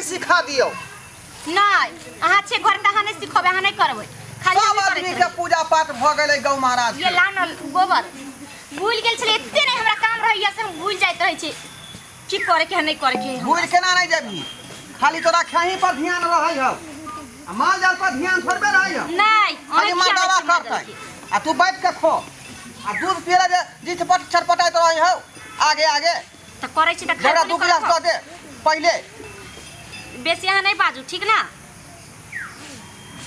सिखा दियौ। नहि, अहाँ छियै घर तऽ अहाँ नहि सिखबै, अहाँ नहि करबै, खाली सब हमही करैत आदमी के रहबै। पूजा पाठ भऽ गेलै गौ महाराज ये के। ला न गोबर, भूलि गेल छलै। एते नहि हमरा काम रहैया से हम भूलि जाइत रहै छी की करे के है, नहि करे के है हमरा। भूलि केना नहि जेबही? खाली तोरा खेही पर ध्यान रहै हौ आ माल जाल पर ध्यान थोड़बे रहै हौ। नहि, खाली अहीं मर्दावा खियाबै छी माल करतै जाल के। आ तू बैठ के खो आ दूध पियला जे जिठ पट छटपटाइत रहै हौ आगे आगे। तऽ करै छी तऽ जकरा खाइ दू गिलास दऽ दे पहिले। बेसी अहाँ नहि बाजू, ठीक ना?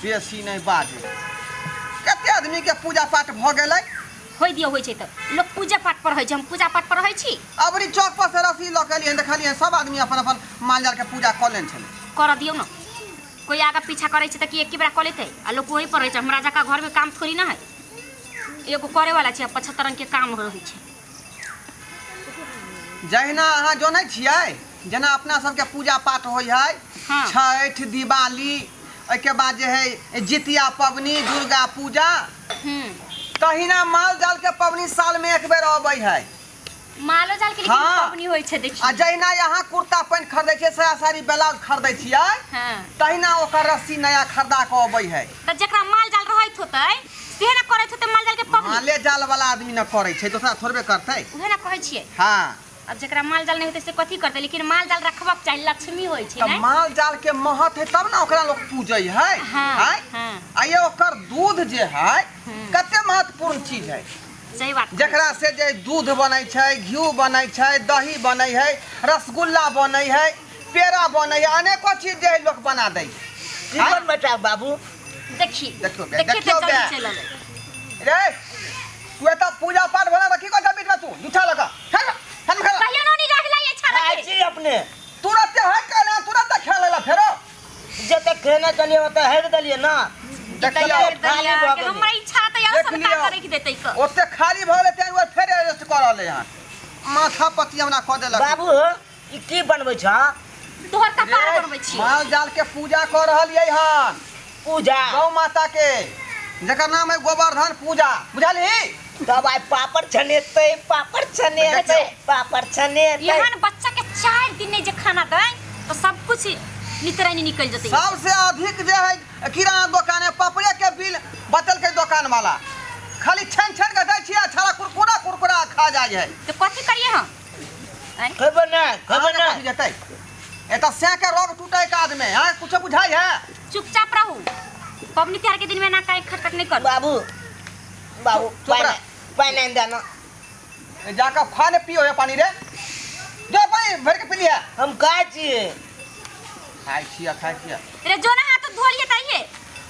बेसी नहि बाजू। कते आदमी के पूजा पाठ भऽ गेलै। होइ दियौ, होइ छै तऽ लोक पूजा पाठ पर होइ छै। हम पूजा पाठ पर रहै छी। अबरी चौक पर से रस्सी लऽ के एलियै, देखलियै सब आदमी अपन अपन माल जाल के पूजा कऽ लेने छलै। करऽ दियौ ने, कोइ आगा पीछा करै छै तऽ कि एके बेरा कऽ लेतै? आ लोक ओही पर रहै छै। हमरा जकाँ घरमे काम थोड़ी ना है। एगो करे वाला छै, 75 रंग के काम रहै छै। जहिना अहाँ जनै छियै, जेना अपना सबके पूजा पाठ होइ है। हाँ। छठि, दिवाली, ओहिके बाद जे है जितिया पबनी, दुर्गा पूजा, तहिना माल जाल के पबनी साल में एक बेर अबै है। मालो जाल के लेकिन हाँ। पबनी होइ छै, देखी। आ जहिना यहाँ कुर्ता पैंट खरीदै छियै, साया साड़ी ब्लाउज खरीदै छियै, हाँ। तहिना ओकर रस्सी नया खरीदा कऽ अबै है। तऽ जकरा माल जाल रहैत होतै से ने करैत होतै माल जाल के पबनी। माले जाल वाला आदमी न करै छै, दोसरा थोड़बे करतै। उहे ने कहै छियै। हाँ। अब जकरा माल जाल नहि होतै से कथी करतै? लेकिन माल जाल रखबाक चाही, लक्ष्मी होइ छै। तऽ नहि माल जाल के महत्व है तब ने ओकरा लोक पूजै है। हाँ, आँय? हाँ। आ ये ओकर दूध जे है कते महत्वपूर्ण चीज है। सही बात। जकरा से जे दूध बनै छै, घी बनै छै, दही बनै है, रसगुल्ला बनै है, पेड़ा बनै है, अनेको चीज जे है लोक बना दै है। की बनबै छै बाबू? देखी। देखियौ बे, देखिए देखियौ तऽ बे। जल्दी चलि अबै। रे तू एतऽ पूजा पाठ भेला तऽ की कहै बीचमे तू जूठा लऽ कऽ हट, हट, हट। कहियो नोनी रहलै अच्छा खाइ रखे। छी अपने। तुरते हट कऽ तुरते खेल लेला फेरो। जते खेने छलियै ओते हेर देलियै ना। देखियौ। खाली भऽ गेलै। हमरा इच्छा तऽ यार देख सबटा लियौ। कऽ राखि देतै क। ओते खाली भऽ गेलै ताहि दुआरे फेर एरेस्ट कऽ रहलै हन। माथा पति हमरा कऽ देलक। बाबू, ई की बनबै छह? तोहर कपार रे, बनबै छी। माल जाल के पूजा कऽ रहलियै हन। पूजा? गौ माता के, जकर नाम है गोवर्धन पूजा, बुझलही? तब आइ पापड़ छनेतै, पापड़ छनेतै, पापड़ छनेतै। एहन बच्चा के 4 दिन नहि जे खाना दै तऽ सब कुछ नितरानी निकल जेतै। सबसे अधिक जे है किराना दोकान है पापड़े के बिल बतलकै दोकान वाला। खाली छानि छानि के दै छियै, छाड़ा कुरकुरा कुरकुरा खा जाइ है। तऽ कथी करियै हम? आँय? खेबै नहि, खेबै अहाँके नहि। कथी जेतै? एतऽ सैं के रोग टूटै के आदमी, आँय, कुछो बुझाइ है? चुपचाप रहू, पबनी तिहार के दिन में ना काहे खटखट नहीं करू। बाबू, बाबू, चुप रह। पानि आनि दे ना। जाकर खा ने पियो है पानी रे, जो पानी भर के पी लिया। हम खाइ छियै। खाइ छियै, खाइ छियै। रे जो ना हाथ धो लिए ताइए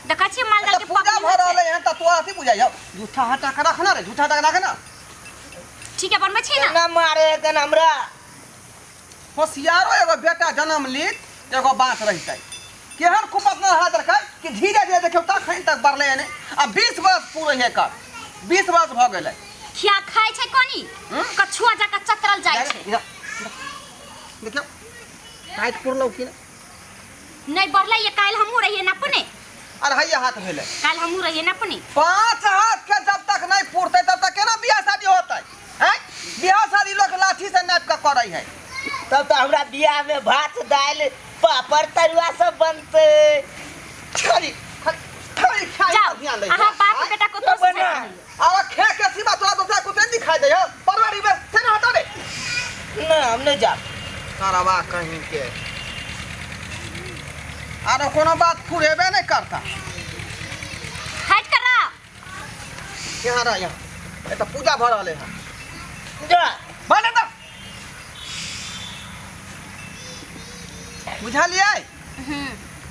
देखै छियै माल जाल तऽ के पूजा पबनी भऽ होइ छै। रहलै हन तऽ तोरा अथी बुझाइ हौ? जूठा हटा के रख ना रे, जूठा हटा के रख ना। ठीक है, बनबै छी ना। केना मारे एखन हमरा? होशियारो एगो बेटा जन्म लीत एगो बात रहितै। केहन कुपत न रहा देलकै कि धीरे धीरे देखियौ तखन तक बढ़लै हन आ 20 वर्ष पूरे हे कर, 20 वर्ष भऽ गेलै। खिया खाइ छै कनी हम्म? कछुआ जकाँ चतरल जाइ छै। इधर, देखियौ टाइट पुरलौ कि नहि? नहि बढ़लै ये। काल्हि हमहूँ रहियै ने अपने। अरे हैया हाथ भेलै। काल्हि हमहूँ रहियै ने अपने। 5 हाथ के जब तक नहीं पुरतै तब तक केना बियाह शादी होतै? हैं? बियाह शादी लोक लाठी से नापि कऽ करै है। तब तऽ हमरा बियाह में भात दालि पापड़ तरुआ सब बनतै। खाली खाली खाली खाइ जाओ पर ध्यान दै अहाँ बाप आँय? बेटा को तो दोष बना। आब खे के सिवा तोरा दोसरा कुछ नहीं दिखाई दे हो परवारी में से ना हटा दे। ना, हम नहीं जाब। करवा कहीं के आरो कोनो बात फुरेबे नहीं करता। हट कर रहा। यहाँ रह, यहाँ ए तो पूजा भऽ रहलै हन। जा। बने तऽ बुझलियै?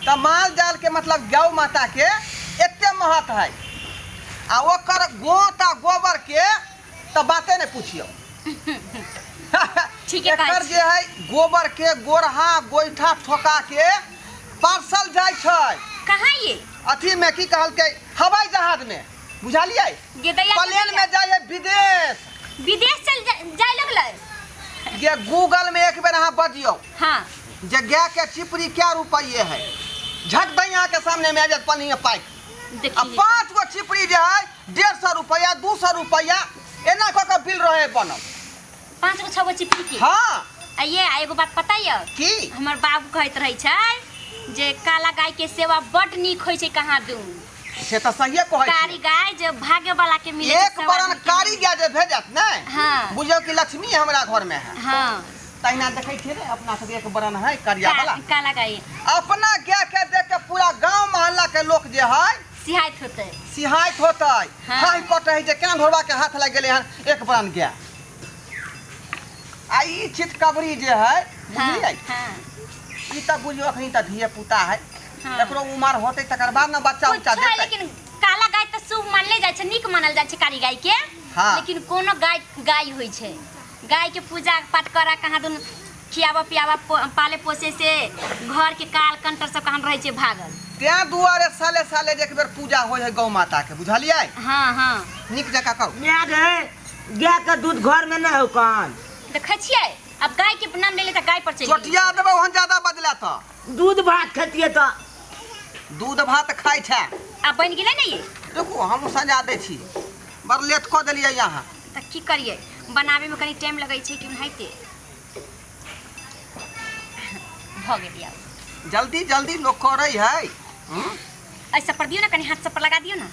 तऽ माल जाल के मतलब गौ माता के एते महत्व है आ ओकर गोत आ गोबर के तऽ बाते नहि पुछियौ। ठीके कहै एकर छी। जे है गोबर के गोरहा गोइठा ठोका के पार्सल जाइ छै। कहाँ ये? अथी में की कहलकै, हवाई जहाज में, बुझलियै? गेदैया प्लेन में जाइ है विदेश। विदेश चल जाय लगलै। जे गूगल में एक बेर अहाँ बजियौ हाँ। जे गाय के चिपरी क्या रुपये है, झट दही अहाँ के सामने में आ जायत पन्नी में पाइक। आ देखिए। 5 गो चिपरी जे है 150 रुपया, 200 रुपया एना कऽ के बिल रहे बनल। 5 गो 6 गो चिपरी के? हाँ। आ ये आ एगो बात पता यऽ? की? हमर बाबू कहैत रहै छै जे काला गाय के सेवा बड नीक होइ छै। कहाँ दू से तऽ सहिए कहै छी। कारी गाय जे भाग्य वाला के मिले छै, एक सब बरन आदमी के कारी मिले। गाय जे भेजत ने, हाँ। बुझियौ कि लक्ष्मी हमरा घर में है। हाँ। तहिना देखै छियै ने, अपना सब एक बरन है करिया वाला काला गाय। अपना गाय के देख के पूरा गांव मोहल्ला के लोक जे है सिहाइत होतै, सिहाइत होतै। हाँ। हाथ कटै है जे केना ढोरबा के हाथ लागि गेलै हन एक बरन गाय। आ ई चितकबरी जे है, बुझलियै? हाँ। ई तऽ बुझियौ अखनी तऽ धिये पुता है। हाँ। एकरो उमर होतै तकर बाद ने बच्चा उच्चा कुछ है, देतै। लेकिन काला गाय तऽ शुभ मानले जाइ छै, नीक मानल जाइ छै कारी गाय के। हाँ। लेकिन कोनो गाय गाय होइ छै, गाय के पूजा पाठ करा, कहाँ दुन खियाबा पियाबा, पाले पोसे से घर के काल कंटर सब कहाँ रहै छै भागल। तें दुआरे साले साले जे एक बेर पूजा होइ है गौ माता के, बुझलियै? हाँ हाँ। नीक जकाँ कहू। माय गे, गाय के दूध घर में नहीं हो कन? देखै छियै, अब गाय के नाम ले ले तऽ गाय पर चलि गेलै। चोटिया देबै ओहन ज्यादा बजला तऽ। दूध भात खेतियै तऽ। दूध भात खाइ छै। आब बनि गेलै ने ये? रुकू, हमहूँ सजा दै छी। बड़ लेट कऽ देलियै अहाँ। तऽ की करियै, बनाबैमे कनि टाइम लगै छै कि ओनाहिते भऽ गेलै आब। जल्दी जल्दी लोक करै है। एहि सब पर दियौ ने, कनि हाथ सब पर लगा दियौ ने।